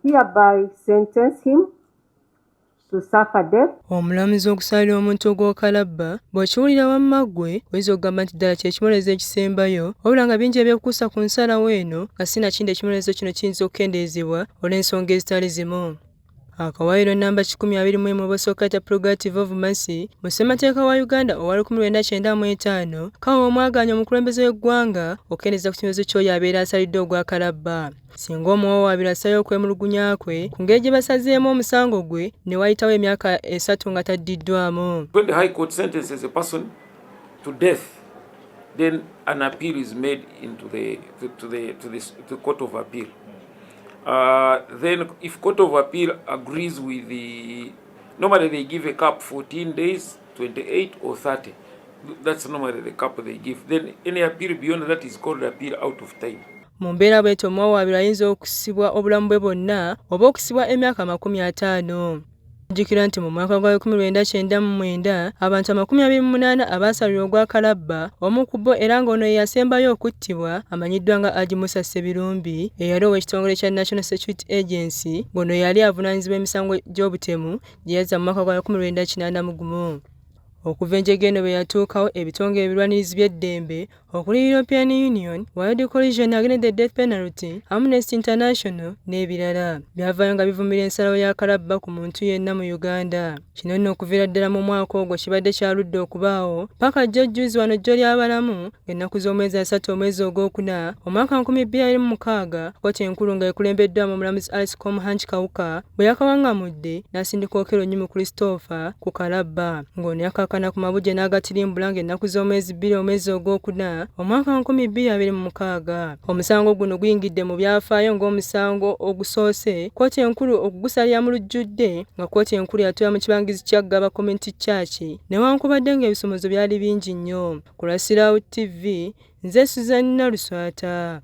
hereby sentence him to suffer death. Omulamuzi okusalira omuntu ogw'okalabba bw'okiwulira wamma ggwe oyinza okugamba nti ddala kye kibonerezo ekisembayo, wabula nga bingi ebyekuusa ku nsalawo eno nga sinakindi ekibonerezo kino kiyinza okukendeezebwa olw'ensonga ezitali zimu. Akawaayiro nnamba 121 obasooka Prerogative of Mercy mu ssemateeka wa Uganda owa 1995 kawa omwagaanya omukulembeze w'eggwanga okukendeeza ku kibonerezo ky'oyo abeera asaliddwa ogw'akalabba. Singa omuwawaabirwa assayo okwemulugunya kwe ku ngeri gye basazeemu omusango gwe ne wayitawo emyaka 3 nga taddiddwamu. When the High Court sentences a person to death, then an appeal is made into the to the to the, to the Court of Appeal. Then if Court of Appeal agrees with the, normally they give a cap 14 days, 28 or 30. That's normally the cap they give. Then any appeal beyond that is called appeal out of time. Mu mbeera bw'etyo omuwawaabirwa ayinza okusibwa obulamu bwe bwonna oba okusibwa emyaka 50. Jjukira nti mu mwaka gwa 1999 abantu 28 abaasalirwa ogw'akalabba, omu ku bo era ng'ono ye yasembayo okuttibwa amanyiddwa nga Haji Musa Ssebirumbi eyali ow'ekitongole kya National Security Agency, ng'ono yali avunaanyizibwa emisango gy'obutemu gye yazza mu mwaka gwa 1981. Okuva enjega eno bwe yatuukawo, ebitongole ebirwanirizi by'eddembe okuli European Union, World Coalition Against the Death Penalty, Amnesty International n'ebirala byavaayo nga bivumirira ensalawo ya kalabba ku muntu yenna mu Uganda. Kino nno okuviira ddala mu mwaka ogwo kibadde kyaludde okubaawo paka jjo jjuuzi wano jjo ly'abalamu ng'ennaku z'omwezi 3 omwezi ogwokuna omwaka 2026, kkooti enkulu nga ekulembeddwamu omulamuzi Alice Komuhangi Kawuka bwe yakawaŋŋamudde n'asindika Okello Onyum Christopher ku kalabba, ng'ono yakkakkana ku mabujje n'agatirimbula ng'ennaku z'omwezi 2 omwezi ogwokuna omwaka 2026. Omusango guno guyingidde mu byafaayo ng'omusango ogusoose kkooti enkulu okugusalira mu lujjudde, nga kkooti enkulu yatuula mu kibangirizi kya Ggaba Community Church newankubadde ng'ebisomoozo byali bingi nnyo. Ku lwa Sirawo TV, nze Suzanna Luswata.